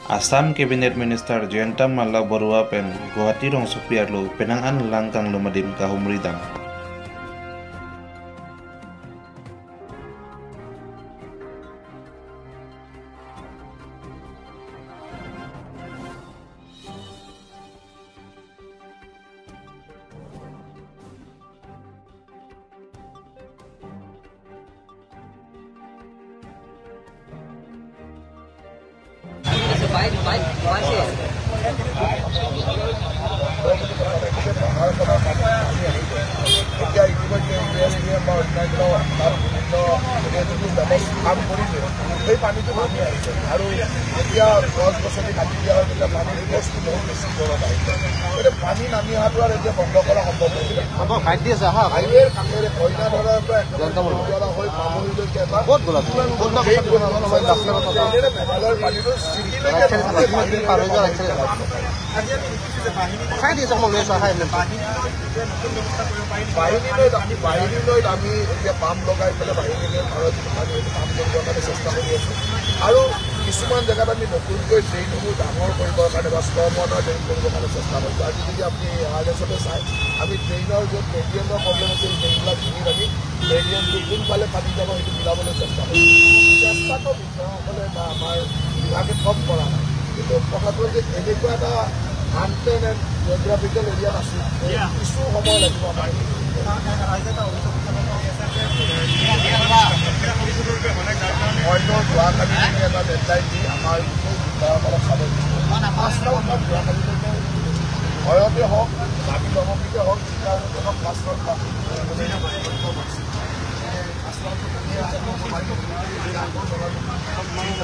Assam Cabinet Minister Jayanta Malla Barua pen Guwahati rong Sophia lo penang an langkang lumadim kahumridang. এতিয়া ইতিমধ্যে U S D M বা অন্যান্য তাত বিভিন্ন কাম কৰিছে, সেই পানীটো নামি আহিছে। আৰু যেতিয়া গছ গছনি কাটি দিয়া হয় তেতিয়া পানীৰ গছটো বহুত বেছি দূৰত আহিছে। গতিকে পানী নামি অহাটো আৰু এতিয়া বন্ধ কৰা সম্ভৱ নহয়। হাইৱেৰ কাষেৰে কইনাধৰাৰ পৰা একেবাৰে হৈ পামহিলৈকে এটা মেঘালয়ৰ পানীটো চিটিলৈকে। বাহিনীলৈ আমি এতিয়া পাম্প লগাই পেলাই বাহিনীলৈ ভাৰত পানী পাম্প কৰিবৰ কাৰণে চেষ্টা কৰি আছোঁ। আৰু কিছুমান জেগাত আমি নতুনকৈ ড্ৰেইনসমূহ ডাঙৰ কৰিবৰ কাৰণে বা ষ্টৰ্ম ৱাটাৰ ড্ৰেইন কৰিবৰ কাৰণে চেষ্টা কৰিছোঁ। আজি যদি আপুনি আৰ এছতে চায়, আমি ড্ৰেইনৰ য'ত গ্ৰেডিয়েণ্টৰ প্ৰব্লেম আছে, সেই ড্ৰেইনবিলাক ভাঙি ভাঙি গ্ৰেডিয়েণ্টটো কোনফালে পানী যাব সেইটো মিলাবলৈ চেষ্টা কৰিছোঁ। চেষ্টাটো বিষয়াসকলে বা আমাৰ বিভাগে কম কৰা নাই, কিন্তু কথাটো যে এনেকুৱা এটা আনপ্লেন এণ্ড জিঅ'গ্ৰাফিকেল এৰিয়াত আছোঁ, কিছু সময় লাগিব আমাক। হয়তো যোৱাকালিলৈকে এটা ডেডলাইন দি আমাৰ গোটেই বিষয়াসকলক চাব দিছোঁ। 5টা কাম যোৱাকালিলৈকে ভয়তে হওক, দাবী ধমকিতে হওক, যি কাৰণতে হওক, 5 ৰাউণ্ড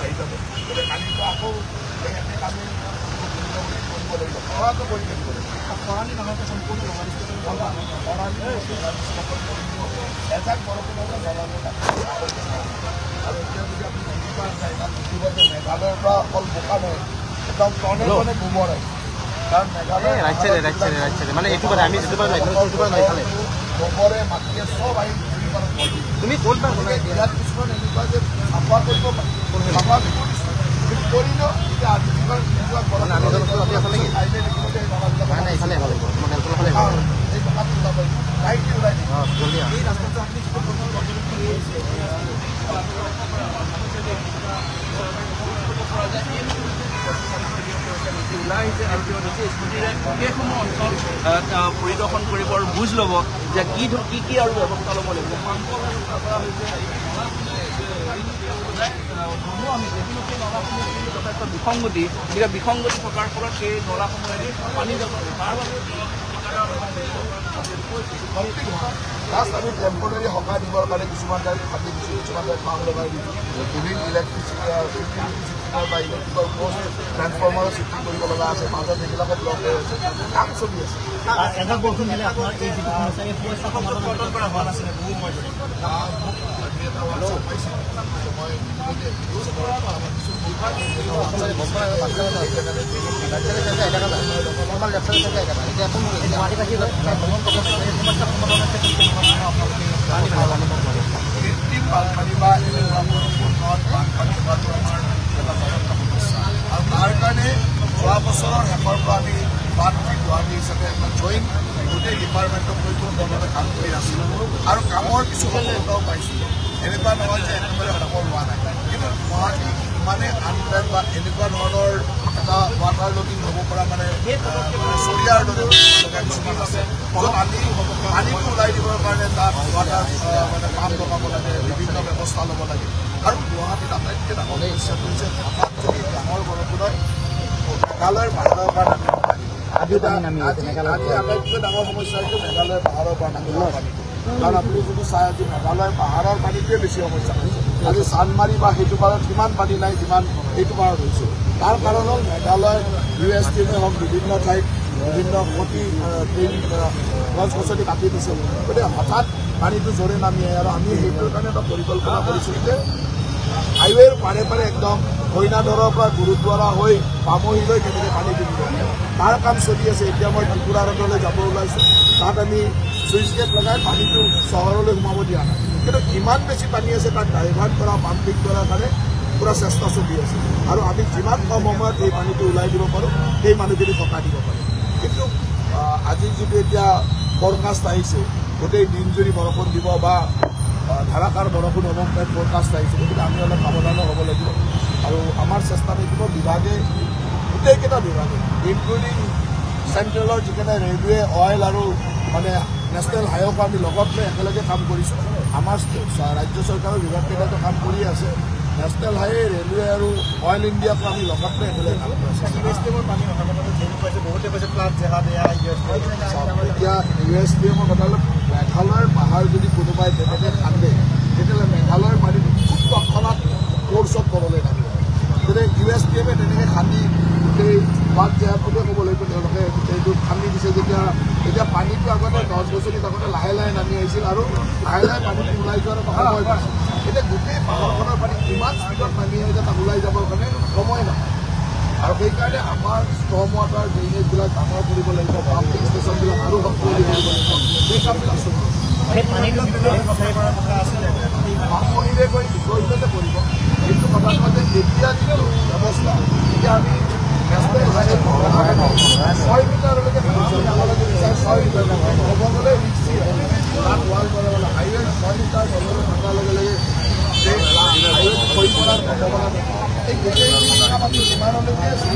আহি যাব। গতিকে কালিৰ পৰা আকৌ সেই একে কামেই কৰিব লাগিব, খৰাটো কৰি থাকিব লাগিব। খৰালি নামতে সম্পূৰ্ণ এজাক বৰষুণ হ'লে নলালৈ। আৰু এতিয়া যদি আপুনি নদী পাৰ যায়, তাত দেখিব যে মেঘালয়ৰ পৰা অকল বোকা নহয়, একদম টনে টনে গোবৰ আহিছে। কাৰণ মেঘালয় গোবৰে মাটিয়ে চব আহি তুমি ক'ত ইয়াত কিছুমান এনেকুৱা যে চাফা কৰিব পাৰি, চাফা কৰিছোঁ, কিন্তু কৰিলেও এতিয়া আজি এই টকাটো ওলাব, লাইট ওলাই দিব। এই ৰাস্তাটো আপুনি যিটো ওলাই আহিছে আৰু তেওঁ নিজে স্কুটিৰে সেইসমূহ অঞ্চল পৰিদৰ্শন কৰিব আৰু বুজ ল'ব যে কি কি কি আৰু ব্যৱস্থা ল'ব লাগিব। পাম্পৰ ব্যৱস্থা কৰা হৈছে, নলাসমূহ যথেষ্ট বিসংগতি, গতিকে বিসংগতি থকাৰ ফলত সেই নলাসমূহেদি পানী যাব, তাৰ বাবে জাষ্ট আমি টেম্পৰাৰী সকাহ দিবৰ কাৰণে কিছুমান ঠাইত ফাটি দিছোঁ, কিছুমান ঠাইত পাম্প লগাই দিছোঁ। বিভিন্ন ইলেক্ট্ৰিচিটি বা ইলেক্ট্ৰিকৰ পষ্ট ট্ৰেন্সফৰ্মাৰো চিফ্টিং কৰিব লগা আছে, মাজত সেইবিলাকো ব্লক হৈ আছে, কাম চলি আছে। এজাক বৰষুণ দিলে আপোনাৰ এই যিটো সমস্যা, এই সমস্যা সমাধান কৰা হোৱা নাছিলে বহু সময় ধৰি। মোক এটা হোৱাটছএপ পাইছিলোঁ, মই ইতিমধ্যে কৃত্ৰিম বানপানী বা এনেকুৱা বৰষুণত বানপানী হোৱাটো আমাৰ এটা জ্বলন্ত সমস্যা। আৰু তাৰ কাৰণে যোৱা বছৰৰ শেষৰ পৰা আমি বানপানী গুৱাহাটী হিচাপে এটা জইণ্ট গোটেই ডিপাৰ্টমেণ্টক লৈ কোনো কাম কৰি আছিলোঁ আৰু কামৰ কিছু সফলতাও পাইছিলোঁ। এনেকুৱা নহয় যে একেবাৰে সফল হোৱা নাই, কিন্তু গুৱাহাটী ইমানে আনপ্লেন বা এনেকুৱা ধৰণৰ এটা ৱাটাৰ লগিং হ'ব পৰা মানে চৰিয়াৰ দৰে কিছুমান আছে, য'ত আমি পানীটো ওলাই দিবৰ কাৰণে তাত ৱাটাৰ মানে পাম্প লগাব লাগে, বিভিন্ন ব্যৱস্থা ল'ব লাগে। আৰু গুৱাহাটীত আটাইতকৈ ডাঙৰ সমস্যাটো হৈছে হঠাৎ যদি ডাঙৰ বৰষুণ হয়, মেঘালয়ৰ পাহাৰৰ পৰা নামি আজি আটাইতকৈ ডাঙৰ সমস্যা হৈছে মেঘালয়ৰ পাহাৰৰ পৰা নামি অহা পানীটো। কাৰণ আপুনি যদি চাই, আজি মেঘালয়ৰ পাহাৰৰ পানীটোৱে বেছি সমস্যা হৈছে। আজি চানমাৰি বা সেইটো পাৰত সিমান পানী নাই যিমান এইটো পাৰত হৈছে। তাৰ কাৰণ হ'ল মেঘালয় ইউ এছ টি এমে হওক বিভিন্ন ঠাইত বিভিন্ন ক্ষতি ট্ৰেইন গছ গছনি কাটি দিছে, গতিকে হঠাৎ পানীটো জোৰে নামি আহে। আৰু আমি সেইটোৰ কাৰণে এটা পৰিকল্পনা কৰিছোঁ যে হাইৱেৰ পাৰে পাৰে একদম কইনাধৰৰ পৰা গুৰুদ্বাৰা হৈ পামহিলৈ কেনেকৈ পানী দিব তাৰ কাম চলি আছে। এতিয়া মই ত্ৰিপুৰা ৰোডলৈ যাব ওলাইছোঁ, তাত আমি চুইচ গেট লগাই পানীটো চহৰলৈ সোমাব দিয়া নাই, কিন্তু ইমান বেছি পানী আছে তাক ডাইভাৰ্ট কৰা, পাম্পিং কৰাৰ কাৰণে পূৰা চেষ্টা চলি আছে আৰু আমি যিমান কম সময়ত এই পানীটো ওলাই দিব পাৰোঁ সেই মানুহখিনি সকাহ দিব পাৰোঁ। কিন্তু আজি যিটো এতিয়া ফৰকাষ্ট আহিছে, গোটেই দিনজুৰি বৰষুণ দিব বা ধাৰাসাৰ বৰষুণ হ'ব ফৰকাষ্ট আহিছে, গতিকে আমি অলপ সাৱধানো হ'ব লাগিব। আৰু আমাৰ চেষ্টা থাকিব বিভাগে, গোটেইকেইটা বিভাগে ইনক্লুডিং চেণ্ট্ৰেলৰ যিকেইটা ৰেলৱে, অইল আৰু মানে নেশ্যনেল হাইৱেকো আমি লগত লৈ একেলগে কাম কৰিছোঁ। আমাৰ ৰাজ্য চৰকাৰৰ বিভাগকেইটাতো কাম কৰি আছে, নেশ্যনেল হাইৱে, ৰেলৱে আৰু অইল ইণ্ডিয়াকো আমি লগত লৈ একেলগে কাম কৰি আছোঁ। এতিয়া ইউ এছ পি এমৰ কথা হ'লে মেঘালয়ৰ পাহাৰ যদি কোনোবাই তেনেকৈ খান্দে তেতিয়াহ'লে মেঘালয়ৰ পানীটো খুব তৎক্ষণাত কোৰ্চত তললৈ নামিব। গতিকে ইউ এছ পি এমে তেনেকৈ খান্দি গোটেই বাট জেহাদ বুলিয়ে ক'ব লাগিব, তেওঁলোকে গোটেইটো খান্দি দিছে। যেতিয়া এতিয়া পানীটো আগতে গছ গছনি থাকোঁতে লাহে লাহে নামি আহিছিল আৰু লাহে লাহে পানীটো ওলাই যোৱাৰ এটা সময় পাইছিল। এতিয়া গোটেই পাহাৰখনৰ পানী ইমান স্পীডত নামি আহিছে তাক ওলাই যাবৰ কাৰণে সময় নাপায়। আৰু সেইকাৰণে আমাৰ ষ্টৰ্ম ৱাটাৰ ড্ৰেইনেজবিলাক ডাঙৰ কৰিব লাগিব, পাম্পিং ষ্টেচনবিলাক আৰু শক্তিশালী কৰিব লাগিব, সেই কামবিলাক চলি আছে। পামহিৰে গৈ দীঘলতে কৰিব, কিন্তু কথাটো যে এতিয়া যিটো ব্যৱস্থা, এতিয়া আমি নেশ্যনেল হাইৱে 6 মিটাৰলৈকে 6 মিটাৰ ক'ব গ'লে ৰিক্সি তাত ৱাল বনাবলৈ হাইৱে 6 মিটাৰ তললৈ থকাৰ লগে লগে হাইৱেত খহি পৰাৰ সম্ভাৱনা থাকে। এই গোটেইখিনি কাম আমি যিমানলৈকে আছে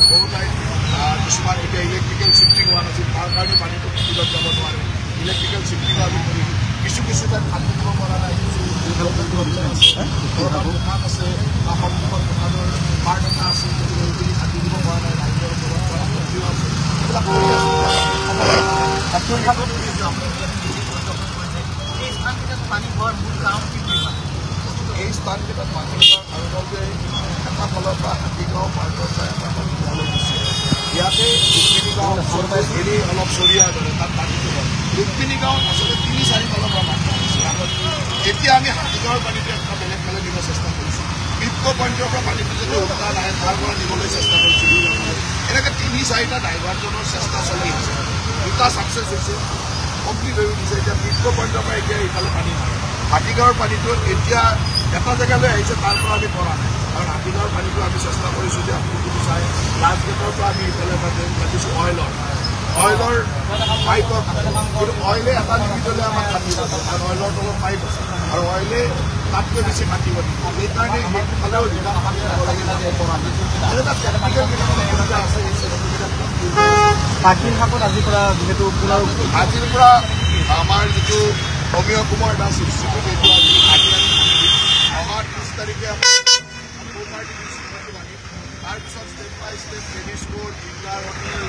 বহু ঠাইত কিছুমান এতিয়া ইলেক্ট্ৰিকেল চিফ্টিং হোৱা নাছিল, তাৰ কাৰণে পানীটো স্পীডত যাব নোৱাৰে। ইলেক্ট্ৰিকেল চিফ্টিঙো আমি কৰিলোঁ, কিছু কিছু ঠাইত খান্দি দিব পৰা নাই, কিছু দোকান আছে বা সন্মুখত দোকানৰ পাৰ্ট এটা আছে, গতিকে সেইখিনি খান্দি দিব পৰা নাই, ৰাইজৰ ওপৰত পৰা ক্ষতিও আছে, এইবিলাক কৰি আছোঁ। এই স্থানকেইটাত পানী হোৱাৰ কাৰণ হ'ল যে এটা ফালৰ পৰা হাতীগাঁও পাৰ্কৰ পৰা এটা ফাল ইয়ালৈ গুচি আহে। ইয়াতে ৰুক্মিণী গাঁও আচলতে এৰি অলপ চৰিয়াৰ দৰে তাত পানীটো হয়। ৰুক্মিণী গাঁৱত আচলতে 3-4 ফালৰ পৰা পানী আহিছে। এতিয়া আমি হাতীগাঁৱৰ পানীটো এটা বেলেগ ফালে নিব চেষ্টা কৰিছোঁ, বিপ্প পইণ্টৰ পৰা পানীটো যাতে উল্টা নাহে তাৰ পৰা নিবলৈ চেষ্টা কৰিছোঁ। এনেকৈ 3-4টা ডাইভাৰ্জনৰ চেষ্টা চলি আছে, দুটা ছাকচেছ হৈছে, কমপ্লিট হৈ উঠিছে। এতিয়া বিপ্প পইণ্টৰ পৰা এতিয়া ইফালে পানী নাই। হাতীগাঁৱৰ পানীটো এতিয়া এটা জেগালৈ আহিছে, তাৰ পৰা আমি পৰা নাই, কাৰণ হাতীগাঁৱৰ পানীটো আমি চেষ্টা কৰিছোঁ যে আপুনি যদি চাই লাষ্ট গেটৰ পৰা আমি ইফালে এটা ড্ৰেইন পাতিছোঁ অইলৰ পাইপৰ, কিন্তু অইলে এটা লিমিটলৈ আমাক খান্দিব, কাৰণ অইলৰ তলত পাইপ আছে আৰু অইলে তাতকৈ বেছি কাটিব দিব, সেইকাৰণে সেইফালেও ৰিটাৰ্ণ পানী দিব লাগিব পৰা নাই। এনেকুৱা টেকনিকেল কিছুমান অসুবিধা আছে। পাখিৰ শাকত আজিৰ পৰা যিহেতু পুনৰ আজিৰ পৰা আমাৰ যিটো অমিয় কুমাৰ দাস ইনষ্টিটিউট, সেইটো আজি আমি অহা 30 তাৰিখে আমাৰ তাৰপিছত step by step tennis court, inter hotel,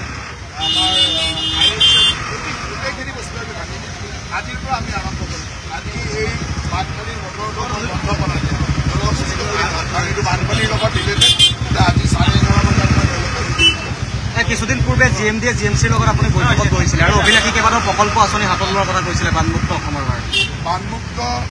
আমাৰ আই এছ এম, গোটেইখিনি বস্তু আমি ভাঙি দিম। আজিৰ পৰা আমি আৰম্ভ কৰিম। আজি এই বানপানীৰ বতৰটো বন্ধ কৰা যায়, কাৰণ এইটো বানপানীৰ লগত ৰিলেটেড। আজি 11:30 বজাৰ পৰা তেওঁলোকে কিছুদিন পূৰ্বে জি এম ডিয়ে জি এম চিৰ লগত আপুনি বৈঠকত বহিছিলে আৰু অভিলাষী কেইবাটাও প্ৰকল্প আঁচনি হাতত লোৱাৰ কথা কৈছিলে বানমুক্ত অসমৰ কাৰণে। বানমুক্ত